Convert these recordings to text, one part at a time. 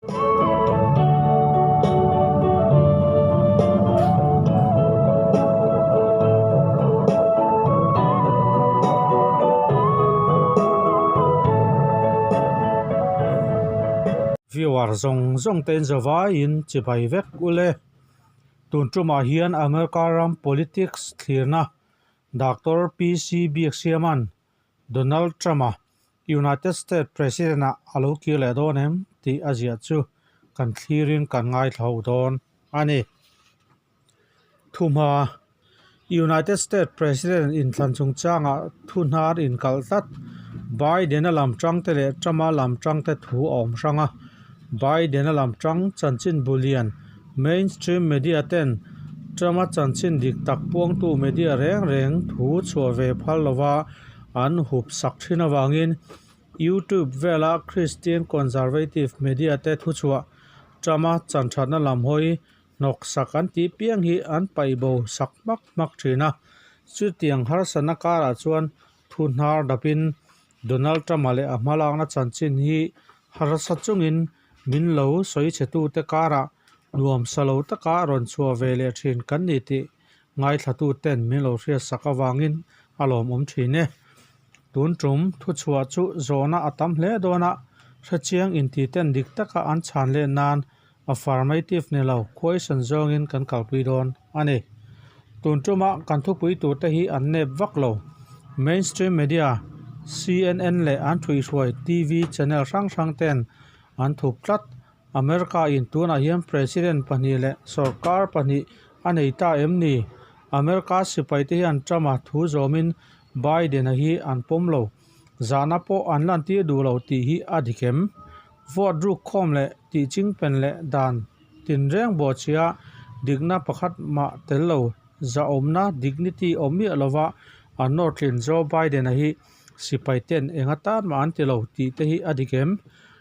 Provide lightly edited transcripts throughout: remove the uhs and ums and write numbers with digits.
Viewer zawng zawng te in zavaiin chibai vek ule. Tun tumah hian America ram politics thlirna Doctor PC Biaksiama'n Donald Trump-a United States President-ah a lo kir leh dawn em tih a ziah chu kan thlirin kan ngaithla ho dawn a ni. Thuhma, United States President inthlan chungchangah thu hnar inkalh tlat. Biden-a lam tangte leh Trump-a lam tangte thu a awm hrang a. Biden-a lam tang chanchinbu lian mainstream media ten Trump-a chanchin dik tak puangtu media reng reng thu chhuah ve phal lova an hup sak thin avangin YouTube vela Christian conservative media te thuchhuah Trump-a chanthatna lam hawi hnawk sak an tih piang hi an paih bo sak hmak hmak thin a. Chutiang harsatna karah chuan thu hnar dapin Donald Trump-a leh a hmalakna chanchin hi harsa chungin min lo sawi chhetute karah nuam sa lo taka rawn chhuah ve leh thin kan ni tih Ngaithlatuten min lo hriatsak avangin a lawmawm thin e. Tun tum thuchhuah chu zawhna a tam hle dawn a, hrechiang intiten dik taka an chhan leh nan affirmative ni lo question zawngin kan kalpui dawn a ni. Tun tuma kan thupui turte hi an nep vak lo. Mainstream media, CNN leh an thuihhruai TV channel hrang hrang ten an thup tlat. America in tunah hian President pahnih leh sorkar pahnih a nei ta em ni? America sipai te hian Trump-a thu zawmin Biden-a hi an pawm lo. Zahna pawh an lantir duh lo tih hi a dik em? Vote ruk khawm leh tih chingpen leh dan tinreng bawhchhia dikna pakhat mah tel lo zahawmna dignity awm miah lova an nawrtlin Joe Biden-a hi Sipai ten eng atan mah an ti lo tih te hi a dik em?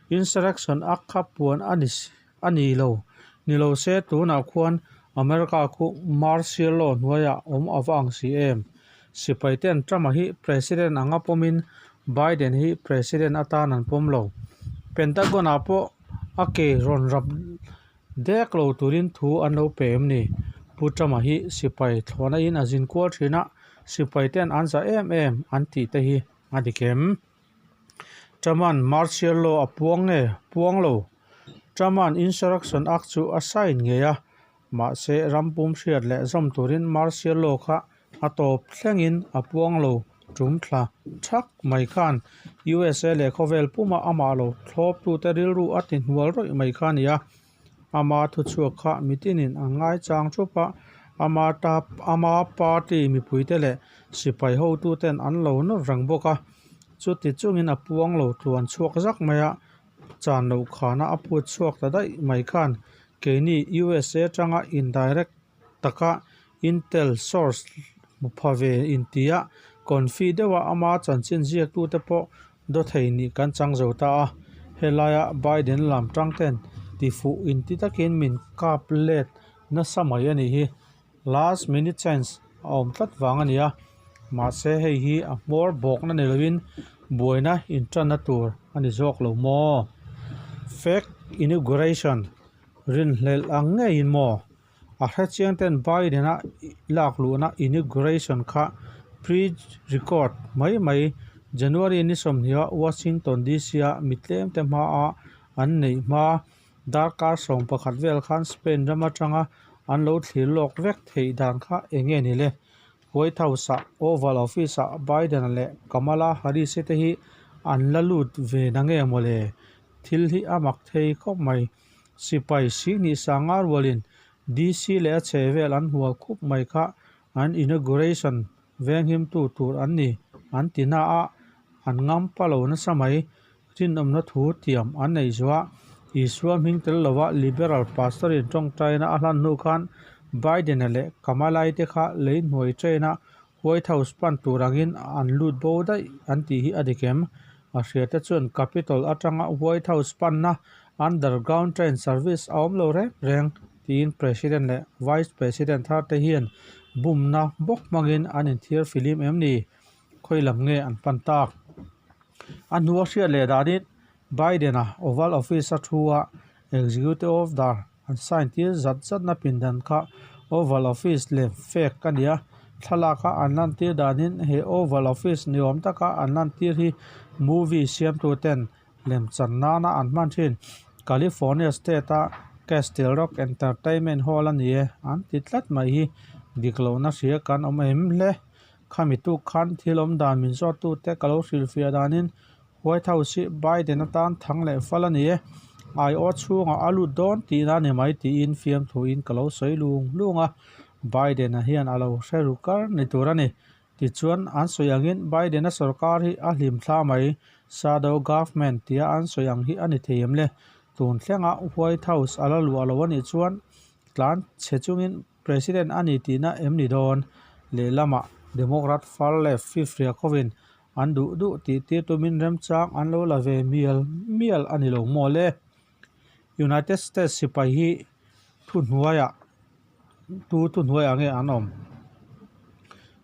Insurrection a kha puan a ni a ni lo. Ni lo se tunah khuan America khu martial law hnuaiah awm a va ang si em? Sipai ten Trump-a hi President anga pawmin Biden hi President atan an pawm lo. Pentagon-ah pawh a ke rawn rap dek lo turin thu an lo pe em ni? Pu Trump-a hi sipai thlawhna in a zin kual thin a, sipai ten an za em em an tih te hi a dik em? Trump-a'n martial law a puang nge? Puang lo. Trump-a'n Insurrection Act chu a sign ngei a, mahse ram pum hriat leh zawm turin martial law kha a tawp thlengin a puang lo tum thla thak mai khan USA leh khawvel puma amah lo thlawptute rilru a ti hnual rawih mai kha a ni a. Ama thuchhuak kha mitinin an ngaichang thup a, ama ta ama party mipuite leh sipai hotuten an lo nawr reng bawk a. Chuti chungin a puang lo tluan chhuak zak mai a, chan loh khana a put chhuak ta daih mai khan keini USA atanga indirect taka Intel source hmu pha ve intia confi deuha ama chanchin ziaktute pawh dawthei nih kan chang zo ta a. Helaia Biden lam tang ten tifuh inti takin min kap let nasa mai a nih hi. Last minute chance a awm tlat vang a ni a. Mahse hei hi a hmawr bawkna ni loin buaina intanna tur a ni zawk lo maw? Fake inauguration rinhlelh ang ngeiin maw? A hrechiang ten Biden-a lak luhna inauguration kha pre-record mai mai January ni sawmhniha Washington DC-a mi tlemte hmaa an neih hma darkar 11 vel khan Spain ram atanga an lo thlir lawk vek theih dan kha eng nge ni le? White House-a Oval Office-ah Biden-a leh Kamala Harris-i te hi an la lut ve na nge maw le? Thil hi a mak thei khawp mai. Sipai Sihnih Sanga rualin DC leh a chhe vel an hual khup mai kha an inauguration venghimtu tur an ni an ti na a, an ngam pa lo nasa mai. Rinawmna thu tiam an neih zuah Isua hming tel lova Liberal Pastor-in tawngtaina a hlan hnu khan Biden-a leh Kamala-i te kha lei hnuai train-a White House pan tur angin an lut bo daih an tih hi a dik em? A hriate chuan Capitol atanga White House panna underground train service a awm lo reng reng tiin President leh Vice President thar te hian bumna bawk hmangin an inthiar filim em ni? Khawi lam nge an pan tak? A hnua hriat leh danin Biden-a Oval Office a thu a. Executive Order an sign tir zat zatna pindan kha Oval Office lem fake a ni a, thlalak a an lantir danin he Oval Office ni awm taka an lantir hi movie siamtu ten lem chan nana an hman thin. California State a Castle Rock Entertainment Hall a ni e an ti tlat mai hi dik lohna hria kan awm em hle. Khami tuk khan thil awm dan min zawt tute ka lo hrilhfiah danin White House hi Biden atan thang leh fal a ni e, aiawh chhungah a lut dawn tihna a ni mai tiin fiamthuin ka lo sawi lung lung a, Biden-a hian a lo hre ru kar ni tur a ni. Tichuan, an sawi angin Biden-a sorkar hi a hlim thla mai, shadow government tia an sawi ang hi a ni thei em le? Tun thlenga White House a la luah lo a nih chuan tlan chhe chungin President a ni tihna em ni dawn? Lehlamah Democrat far left fifria khawin an duh duh tih tir tumin remchang an lo la ve mial mial a ni lo maw le? United States sipai hi thuhnuaiah tu thuhnuaiah nge an awm?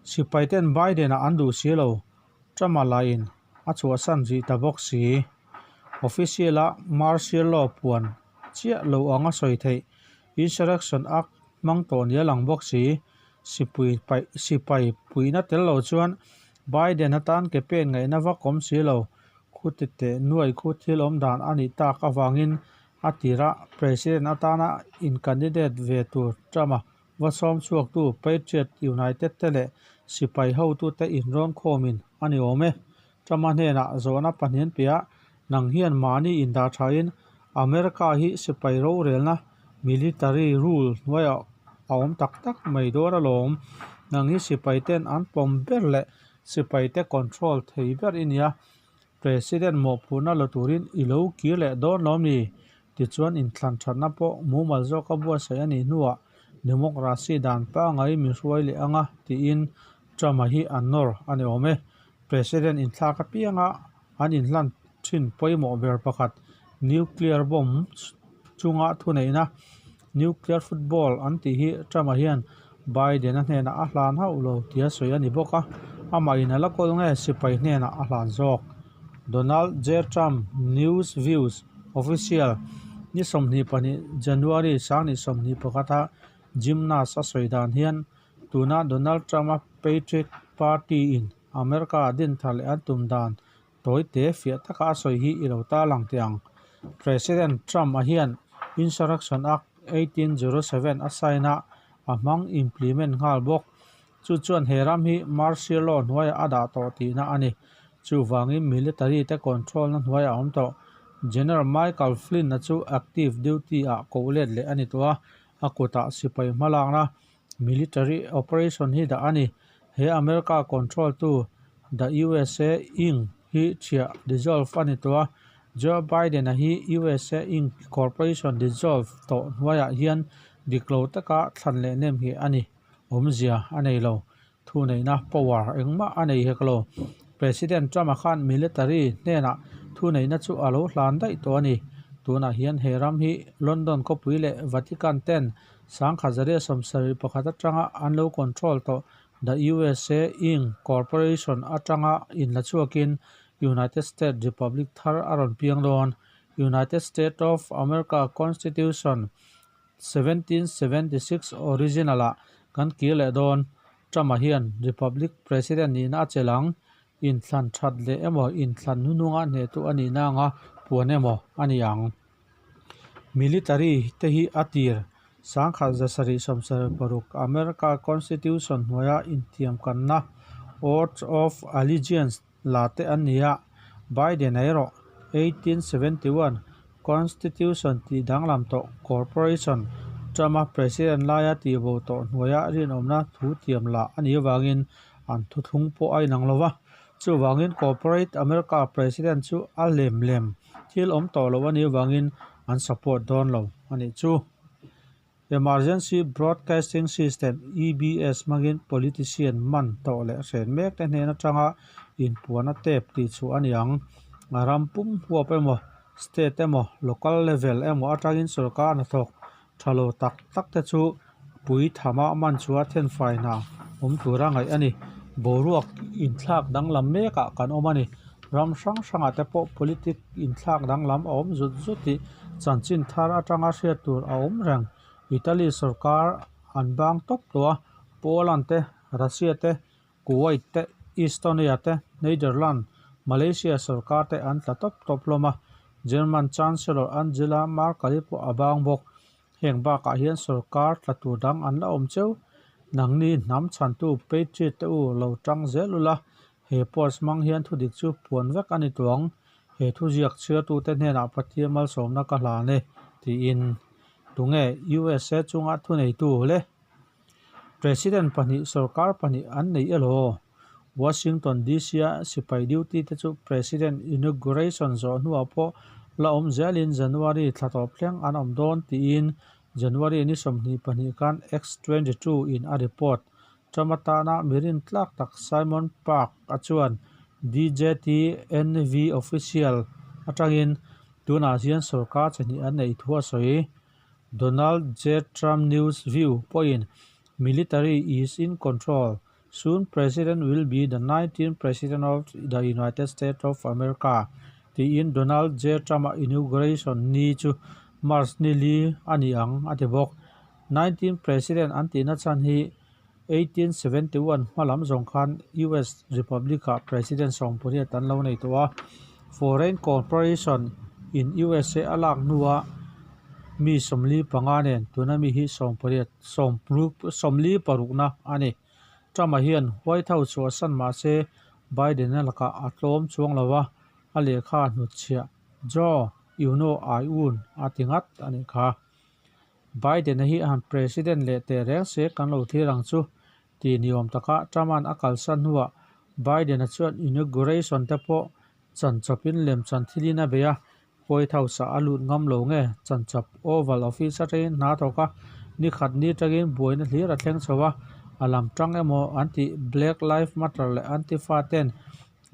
Sipai ten Biden-a an duh si lo, Trump-a lahin a chhuahsan rih ta bawk si. Official-a martial law puan chiah lo ang a sawi theih. Insurrection Act hmang tawh nia lang bawk si. Sipui paih sipai puihna tel lo chuan Biden atan ke pen ngaihna vak awm si lo. Khuti teh nuai khu thil awm dan a nih tak avangin a tirah President atana in candidate ve tur Trump-a va sawm chhuaktu Patriot United te leh sipai hotute inrawn khawmin a ni awm e. Trump-a hnenah zawhna pahnihin piah nang hian mahni indah thain America hi sipai rorelna military rule hnuaiah a awm tak tak mai dawn alawm. Nang hi sipai ten an pawm ber leh sipai te control thei ber i nia. President mawhphurhna la turin i lo kir leh dawn lawm ni? Tichuan inthlan thatna pawh mumal zawka buatsaih a nih hnuah democracy dan pangai min hruai leh anga tiin Trump-a hi an nawr a ni awm e. President inthlak apianga an inhlan thin pawimawh ber pakhat nuclear bomb chunga thuneihna nuclear football an tih hi Trump-a hian Biden-a hnenah a hlan hauh lo tia sawi a ni bawk a, amah in a la kawl nge sipai hnenah a hlan zawk. Donald J Trump News Views Official ni 22 January 2021 a gymnast a sawi dan hian tuna Donald Trump-a Patriot Party in America a din thar leh an tum dan tawi te fiah taka a sawi hi i lo tarlang teh ang. President Trump-a hian Insurrection Act 1807 a sign a, a hmang implement nghal bawk. Chu chuan he ram hi martial law hnuaiah a dah tawh tihna a ni. Chuvangin military te control na hnuaiah a awm tawh. General Michael Flynn-a chu active duty-ah koh let leh a ni tawh a, a kutah sipai hmalakna Military operation hi dah a ni. He America control tu the USA Inc hi thiah, dissolve, a ni tawh a. Joe Biden-a hi USA Inc corporation dissolve tawh hnuaiah hian dik lo taka thlan leh nem hi a ni. Awmzia a nei lo. Thuneihna, power, engmah a nei hek lo. President Trump-a khan military hnenah thuneihna chu a lo hlan daih tawh a ni. Tunah hian he ram hi London khawpui leh Vatican ten Sangkhat zaria 71 atanga an lo control tawh The USA Inc Corporation atanga inla chhuakin United States Republic thar a rawn piang dawn. United States of America Constitution 1776 original ah kan kir leh dawn. Trump-a hian Republic President nihna a chelh ang. Inthlan that leh emaw inthlan hnununga hnehtu a nihna anga puan emaw a ni ang. Military te hi a tir 1776 America Constitution hnuaia intiamkanna Oath of Allegiance la te an ni a, Biden a erawh 1871 Constitution tih danglam tawh Corporation Trump-a President laia tihbo tawh hnuaia rinawmna thu tiam la a nih avangin an thuthlung pawh a inang lo va. Chuvangin Corporate America President chu a lem lem thil awm tawh lo a nih avangin an support dawn lo a nih chu. Emergency Broadcasting System, EBS, hmangin politician man tawh leh hren mek te hnen atanga inpuana tape tih chhuah a ni ang. A ram pum huap emaw, state emaw, local level emaw atangin sorkar hnathawk tha lo tak tak te chu pui thama man chhuah thenfai hna awm tura ngaih a ni. Boruak inthlak danglam mekah kan awm a ni. Ram hrang hrangah te pawh politic inthlak danglam a awm zut zut tih Chanchin thar atanga hriat tur a awm reng. Italy sorkar an bang tawp tawh a, Poland te, Russia te, Kuwait te, Estonia te, Netherlands, Malaysia sorkar te an tla tawp tawp hlawm a, German Chancellor Angela Merkel-i pawh a bang bawk. Heng bakah hian sorkar tla tur dang an la awm cheu. Nangni hnam chhantu Patriot te u lo tang zel ula, he post hmang hian thudik chu puan vek a ni tuang. He thuziak chhiartute hnenah Pathian malsawmna ka hlan e, tiin. Tunge USA chunga thuneitu le? President pahnih sorkar pahnih an nei elaw? Washington DC-a sipai duty te chu President inauguration zawh hnuah pawh la awm zelin January thla tawp thleng an awm dawn tiin January ni 22 khan X 22 in a report. Trump atana mi rintlak tak Simon Park a chuan DJTNV official atangin tunah hian sorkar chi hnih an neih thu a sawi. Donald J. Trump News View pawhin Military is in control. Soon President will be the 19th President of the United States of America tiin Donald J. Trump-a inauguration ni chu March ni li a ni ang a ti bawk. 19th President an tihna chhan hi 1871 hma lam zawng khan US Republic-ah President 18 an lo nei tawh a. Foreign Corporation in USA a lak hnuah mi 45 nen tuna mi hi 18 46na a ni. Trump-a hian White House chhuahsan mah se Biden-a lakah a tlawm chuang lo a, a lehkha hnutchhiah Joe, you know I won a ti ngat a nih kha. Biden-a hi a han President leh teh reng se kan lo thlir ang chu tih ni awm taka Trump-a'n a kalsan hnuah Biden-a chuan inauguration te pawh chan chawpin lem chan thilin a bei a, White House-ah a lut ngam lo nge chan chawp Oval Office atangin hna thawk a, ni khat ni atangin buaina hlir a thleng chho a, a lam tang emaw an tih Black Lives Matter leh Antifa ten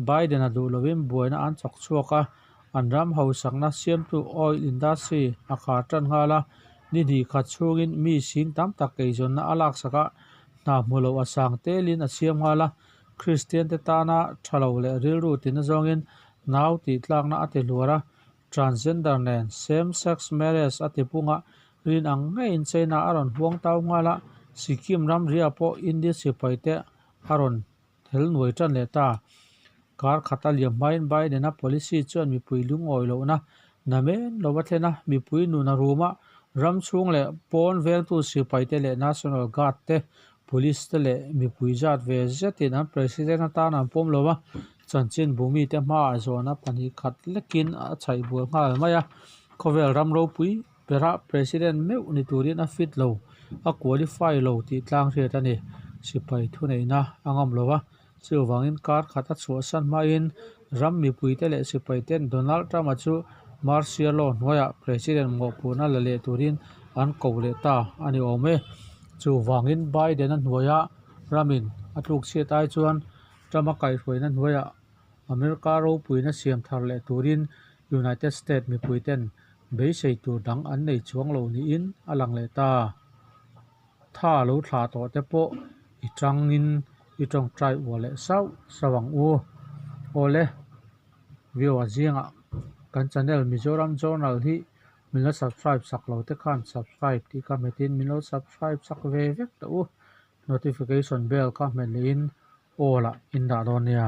Biden-a duh lovin buaina an chawk chhuak a, an ram hausakna siamtu oil industry a khar tan nghal a, ni hnih khat chhungin mi sing tam tak eizawnna a laksak a, hna hmu loh a sang telin a siam nghal a, Kristian te tana tha lo leh rilru tina zawngin nau tih tlakna a ti hluar a, transgender nen same sex marriage a ti pung a, rin ang ngeiin China a rawn huang tau nghal a, Sikkim ramria pawh India sipai te a rawn Thil nuai tan leh ta. Kar khat a liam hmain Biden-a policy chuan mipui lungawi lohna namen lo a thlen a, mipui nun a rum a, ram chhung leh pawn vengtu sipaite leh National Guard te, Police te leh mipui zat ve zetin an President atan an pawm lo a, chanchin bumite hmaah zawhna pahnih khat lekin a chhaih bual nghal mai a, khawvel ram ropui Bera President meuh ni turin a fit lo, a qualify lo tih tlang hriat a ni. Sipai thuneihna a ngam lo a, chuvangin kar khat a chhuahsan hmain ram mipuite leh sipaiten Donald Trump-a chu Martial Law hnuaiah President mawhphurhna la leh turin an ko leh ta a ni awm e. Chuvangin Biden-a hnuaia ramin a tlukchhiat ai chuan Trump-a kaihhruaina hnuaiah America ropuina siam thar leh turin United States mipuiten beisei tur dang an nei chuang lo niin a lang leh ta. Tha lo thlah tawh te pawh i tangin i tawngtai uar leh sauh sauh ang u. Awle, viewer zingah kan channel Mizoram Journal hi min lo subscribe sak lo te khan subscribe tih ka hmetin min lo subscribe sak ve vek tawh u. Notification bell ka hmet lehin aw lah in dah dawn nia.